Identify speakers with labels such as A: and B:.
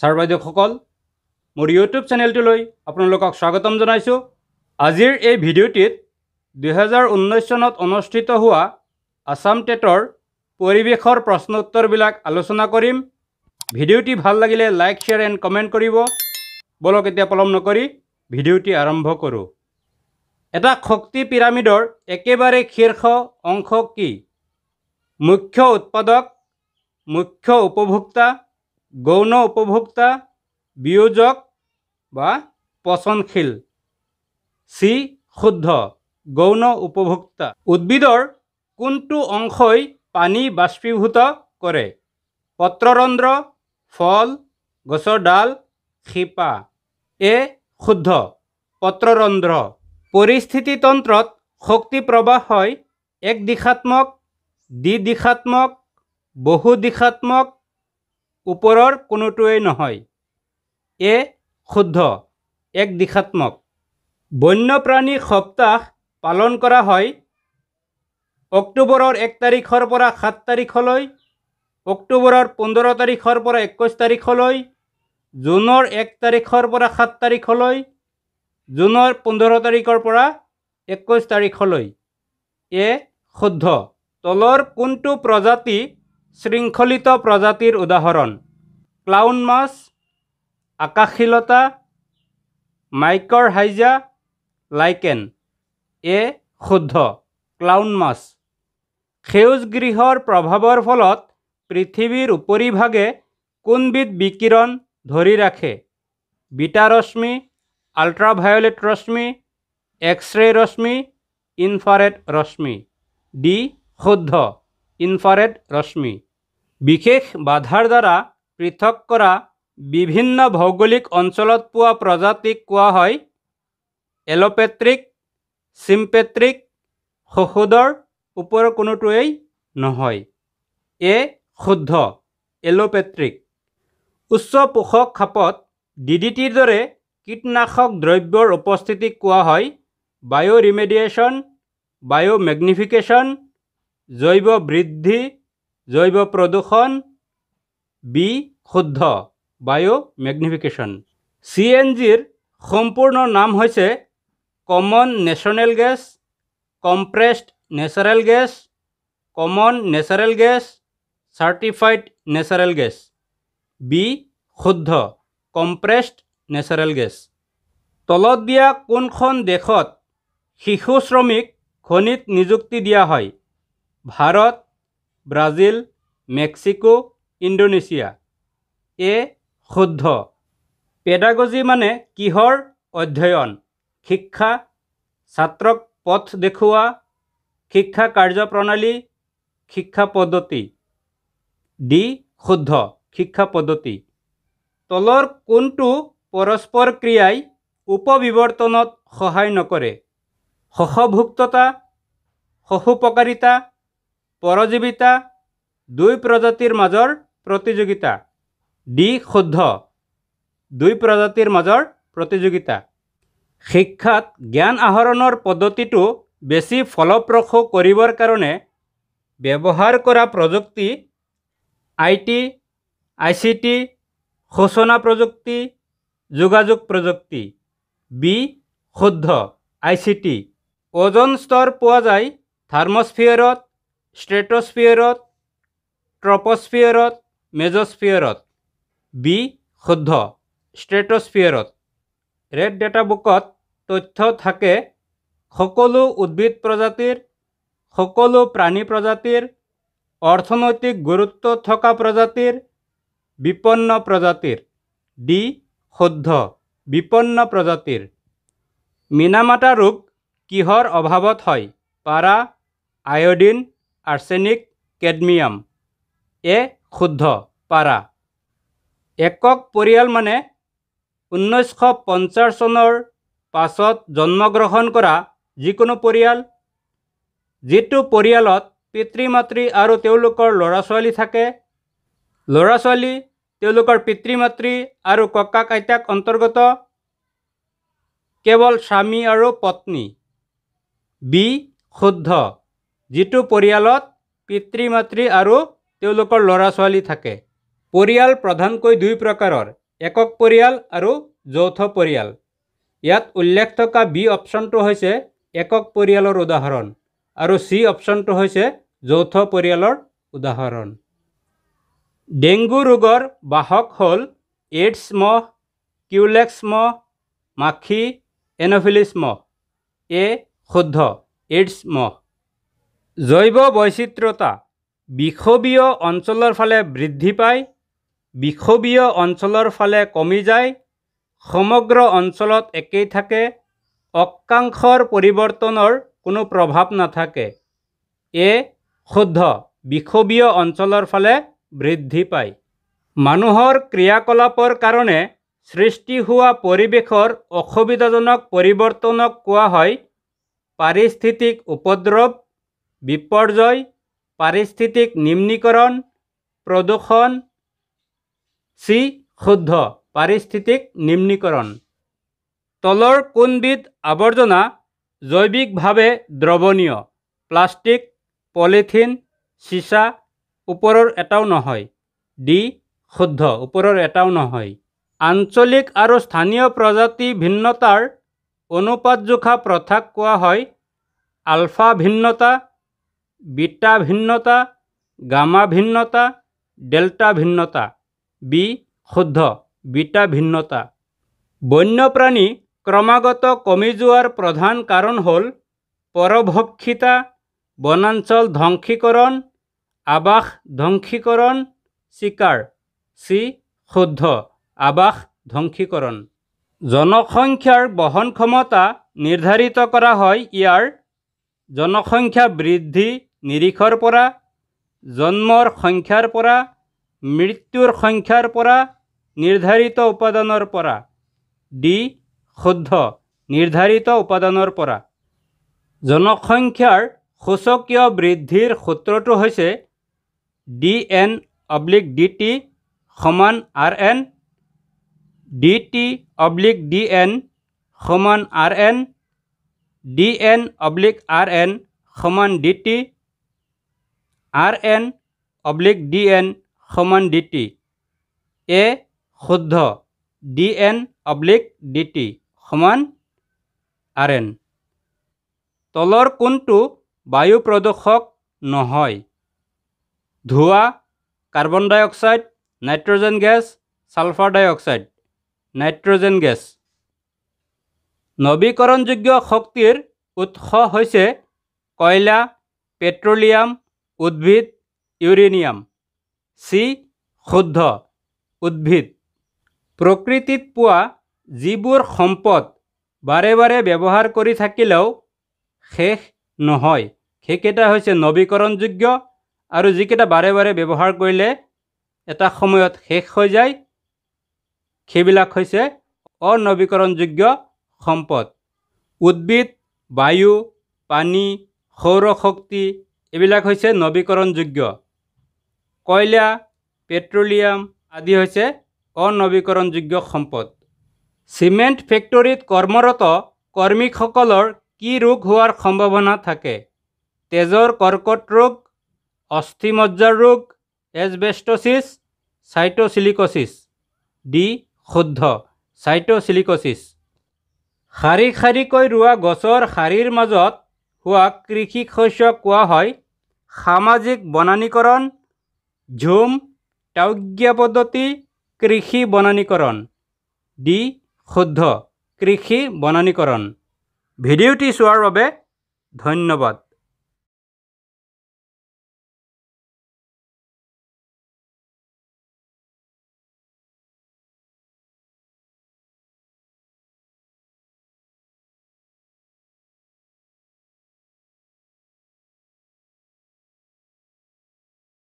A: Sir বাইদেউসকল, মোৰ YouTube চেনেলটোলৈ আপোনালোকক স্বাগতম জনাইছোঁ। আজিৰ এই ভিডিঅ'টিত 2019 চনত অনুষ্ঠিত হোৱা আছাম টেটৰ পৰিৱেশৰ প্ৰশ্ন উত্তৰবিলাক আলোচনা কৰিম। ভিডিঅ'টি ভাল লাগিলে লাইক, শ্বেয়াৰ এণ্ড কমেণ্ট কৰিব। ব'লক, এতিয়া পলম নকৰি ভিডিঅ'টি আৰম্ভ কৰোঁ। এটা শক্তি পিৰামিডৰ একেবাৰে শীৰ্ষ অংশ কি? মুখ্য উৎপাদক, মুখ্য উপভোক্তা, গৌণ উপভোক্তা, বিয়োজক বা পচনশীল। চি শুদ্ধ, গৌণ উপভোক্তা। উদ্ভিদৰ কোনটো অংশই পানী বাষ্পীভূত কৰে? পত্ৰৰন্ধ্ৰ, ফল, গছৰ ডাল, শিপা। এ শুদ্ধ, পত্ৰৰন্ধ্ৰ। পৰিস্থিতিতন্ত্ৰত শক্তি প্ৰবাহ হয় এক দিশাত্মক, দ্বিদিশাত্মক, বহুদিশাত্মক, ওপৰৰ কোনোটোৱেই নহয়। এ শুদ্ধ, এক দিশাত্মক। বন্যপ্ৰাণী সপ্তাহ পালন কৰা হয় অক্টোবৰৰ 1 তাৰিখৰ পৰা 7 তাৰিখলৈ, অক্টোবৰৰ 15 তাৰিখৰ পৰা 21 তাৰিখলৈ, জুনৰ 1 তাৰিখৰ পৰা 7 তাৰিখলৈ, জুনৰ 15 তাৰিখৰ পৰা 21 তাৰিখলৈ। এ শুদ্ধ। তলৰ কোনটো প্ৰজাতি শৃংখলিত প্ৰজাতিৰ উদাহৰণ? ক্লাউন মাছ, আকাশীলতা, মাইকৰহাইজা, লাইকেন। এ শুদ্ধ, ক্লাউন মাছ। সেউজ গৃহৰ প্ৰভাৱৰ ফলত পৃথিৱীৰ উপৰিভাগে কোনবিধ বিকিৰণ ধৰি ৰাখে? বিটা ৰশ্মি, আল্ট্ৰাভায়োলেট ৰশ্মি, এক্স-ৰে ৰশ্মি, ইনফ্ৰাৰেড ৰশ্মি। ডি শুদ্ধ, ইনফ্ৰাৰেড ৰশ্মি। বিশেষ বাধাৰ দ্বাৰা পৃথক কৰা বিভিন্ন ভৌগোলিক অঞ্চলত পোৱা প্ৰজাতিক কোৱা হয় এলোপেট্ৰিক, চিম্পেট্ৰিক, সহোদৰ, ওপৰৰ কোনোটোৱেই নহয়। এ শুদ্ধ, এলোপেট্ৰিক। উচ্চ পোষক খাপত ডিডিটিৰ দৰে কীটনাশক দ্ৰব্যৰ উপস্থিতিক কোৱা হয় বায়'ৰিমেডিয়েশ্যন, বায়'মেগনিফিকেশ্যন, জৈৱ বৃদ্ধি, জৈৱ প্ৰদূষণ। বি শুদ্ধ, বায়'মেগনিফিকেশ্যন। চি এন জিৰ সম্পূৰ্ণ নাম হৈছে common national gas, compressed natural gas, common natural gas, certified natural gas. B শুদ্ধ, কম্প্ৰেছড নেচাৰেল গেছ। তলত দিয়া কোনখন দেশত শিশু শ্ৰমিক খনিত নিযুক্তি দিয়া হয়? Bharat, Brazil, Mexico, Indonesia. এ শুদ্ধ। পেডাগজি মানে কিহৰ অধ্যয়ন? শিক্ষা, ছাত্ৰক পথ দেখুওৱা, শিক্ষা কাৰ্যপ্ৰণালী, শিক্ষা পদ্ধতি। ডি শুদ্ধ, শিক্ষা পদ্ধতি। তলৰ কোনটো পৰস্পৰ ক্ৰিয়াই উপবিৱৰ্তনত সহায় নকৰে? সহভুক্ততা, সহোপকাৰিতা, পৰজীৱিতা, দুই প্ৰজাতিৰ মাজৰ প্ৰতিযোগিতা। ডি শুদ্ধ, দুই প্ৰজাতিৰ মাজৰ প্ৰতিযোগিতা। শিক্ষাত জ্ঞান আহৰণৰ পদ্ধতিটো বেছি ফলপ্ৰসূ কৰিবৰ কাৰণে ব্যৱহাৰ কৰা প্ৰযুক্তি I T, I C T, সূচনা প্ৰযুক্তি, যোগাযোগ প্ৰযুক্তি। বি শুদ্ধ, I C T. ওজন স্তৰ পোৱা যায় থাৰ্মস্ফিয়াৰত, ষ্ট্ৰেটস্ফিয়াৰত, ট্ৰপস্ফিয়াৰত, মেজস্ফিয়াৰত। বি শুদ্ধ, ষ্ট্ৰেটস্ফিয়াৰত। ৰেড ডেটা বুকত তথ্য থাকে সকলো উদ্ভিদ প্ৰজাতিৰ, সকলো প্ৰাণী প্ৰজাতিৰ, অৰ্থনৈতিক গুৰুত্ব থকা প্ৰজাতিৰ, বিপন্ন প্ৰজাতিৰ। ডি শুদ্ধ, বিপন্ন প্ৰজাতিৰ। মিনামাটা ৰোগ কিহৰ অভাৱত হয়? পাৰা, আয়ডিন, আৰ্ছেনিক, কেডমিয়াম। এ শুদ্ধ, পাৰা। একক পৰিয়াল মানে 1950 চনৰ পাছত জন্মগ্ৰহণ কৰা যিকোনো পৰিয়াল, যিটো পৰিয়ালত পিতৃ মাতৃ আৰু তেওঁলোকৰ ল'ৰা ছোৱালী থাকে। ল'ৰা ছোৱালী, তেওঁলোকৰ পিতৃ মাতৃ আৰু ককাক আইতাক অন্তৰ্গত, কেৱল স্বামী আৰু পত্নী। বি শুদ্ধ, যিটো পৰিয়ালত পিতৃ মাতৃ আৰু তেওঁলোকৰ ল'ৰা ছোৱালী থাকে। পৰিয়াল প্ৰধানকৈ দুই প্ৰকাৰৰ, একক পৰিয়াল আৰু যৌথ পৰিয়াল। ইয়াত উল্লেখ থকা বি অপশ্যনটো হৈছে একক পৰিয়ালৰ উদাহৰণ আৰু চি অপশ্যনটো হৈছে যৌথ পৰিয়ালৰ উদাহৰণ। ডেংগু ৰোগৰ বাহক হ'ল এইডছ মহ, কিউলেক্স মহ, মাখি, এন'ফিলিছ মহ। এ শুদ্ধ, এইডছ মহ। জৈৱ বৈচিত্ৰতা বিষুৱীয় অঞ্চলৰ ফালে বৃদ্ধি পায়, বিষুৱীয় অঞ্চলৰ ফালে কমি যায়, সমগ্ৰ অঞ্চলত একেই থাকে, অক্ষাংশৰ পৰিৱৰ্তনৰ কোনো প্ৰভাৱ নাথাকে। এ শুদ্ধ, বিষুৱীয় অঞ্চলৰ ফালে বৃদ্ধি পায়। মানুহৰ ক্ৰিয়াকলাপৰ কাৰণে সৃষ্টি হোৱা পৰিৱেশৰ অসুবিধাজনক পৰিৱৰ্তনক কোৱা হয় পাৰিস্থিতিক উপদ্ৰৱ, বিপৰ্যয়, পাৰিস্থিতিক নিম্নীকৰণ, প্ৰদূষণ। চি শুদ্ধ, পাৰিস্থিতিক নিম্নীকৰণ। তলৰ কোনবিধ আৱৰ্জনা জৈৱিকভাৱে দ্ৰৱণীয়? প্লাষ্টিক, পলিথিন, চিচা, ওপৰৰ এটাও নহয়। ডি শুদ্ধ, ওপৰৰ এটাও নহয়। আঞ্চলিক আৰু স্থানীয় প্ৰজাতি ভিন্নতাৰ অনুপাত জোখা প্ৰথাক কোৱা হয় আলফা ভিন্নতা, বিটা ভিন্নতা, গামা ভিন্নতা, ডেল্টা ভিন্নতা। বি শুদ্ধ, বিটা ভিন্নতা। বন্যপ্ৰাণী ক্ৰমাগত কমি যোৱাৰ প্ৰধান কাৰণ হ'ল পৰভক্ষিতা, বনাঞ্চল ধ্বংসীকৰণ, আৱাস ধ্বংসীকৰণ, চিকাৰ। চি শুদ্ধ, আৱাস ধ্বংসীকৰণ। জনসংখ্যাৰ বহন ক্ষমতা নিৰ্ধাৰিত কৰা হয় ইয়াৰ জনসংখ্যা বৃদ্ধি নিৰিখৰ পৰা, জন্মৰ সংখ্যাৰ পৰা, মৃত্যুৰ সংখ্যাৰ পৰা, নিৰ্ধাৰিত উপাদানৰ পৰা। ডি শুদ্ধ, নিৰ্ধাৰিত উপাদানৰ পৰা। জনসংখ্যাৰ সূচকীয় বৃদ্ধিৰ সূত্ৰটো হৈছে D N oblique D T সমান R N, D T oblique D N সমান R N, D N oblique R N সমান D T, R N oblique D N সমান ডি টি। এ শুদ্ধ, D N oblique D T সমান R N. তলৰ কোনটো বায়ু প্ৰদূষক নহয়? ধোঁৱা, carbon dioxide, nitrogen gas, sulphur dioxide. Nitrogen gas. নৱীকৰণযোগ্য শক্তিৰ উৎস হৈছে কয়লা, পেট্ৰলিয়াম, উদ্ভিদ, ইউৰেনিয়াম। চি শুদ্ধ, উদ্ভিদ। প্ৰকৃতিত পোৱা যিবোৰ সম্পদ বাৰে বাৰে ব্যৱহাৰ কৰি থাকিলেও শেষ নহয় সেইকেইটা হৈছে নৱীকৰণযোগ্য, আৰু যিকেইটা বাৰে বাৰে ব্যৱহাৰ কৰিলে এটা সময়ত শেষ হৈ যায় সেইবিলাক হৈছে অনৱীকৰণযোগ্য সম্পদ। উদ্ভিদ, বায়ু, পানী, সৌৰশক্তি এইবিলাক হৈছে নৱীকৰণযোগ্য। কয়লা, পেট্ৰলিয়াম আদি হৈছে অনৱীকৰণযোগ্য সম্পদ। চিমেণ্ট ফেক্টৰীত কৰ্মৰত কৰ্মীসকলৰ কি ৰোগ হোৱাৰ সম্ভাৱনা থাকে? তেজৰ কৰ্কট ৰোগ, অস্থিমজ্জাৰ ৰোগ, এছবেষ্টছিছ, চাইটোচিলিক'ছিছ। ডি শুদ্ধ, চাইটোচিলিক'ছিছ। শাৰী শাৰীকৈ ৰোৱা গছৰ শাৰীৰ মাজত হোৱা কৃষি শস্যক কোৱা হয় সামাজিক বনানীকৰণ, ঝুম, টাউগ্যা পদ্ধতি, কৃষি বনানীকৰণ। ডি শুদ্ধ, কৃষি বনানীকৰণ। ভিডিঅ'টি চোৱাৰ বাবে ধন্যবাদ।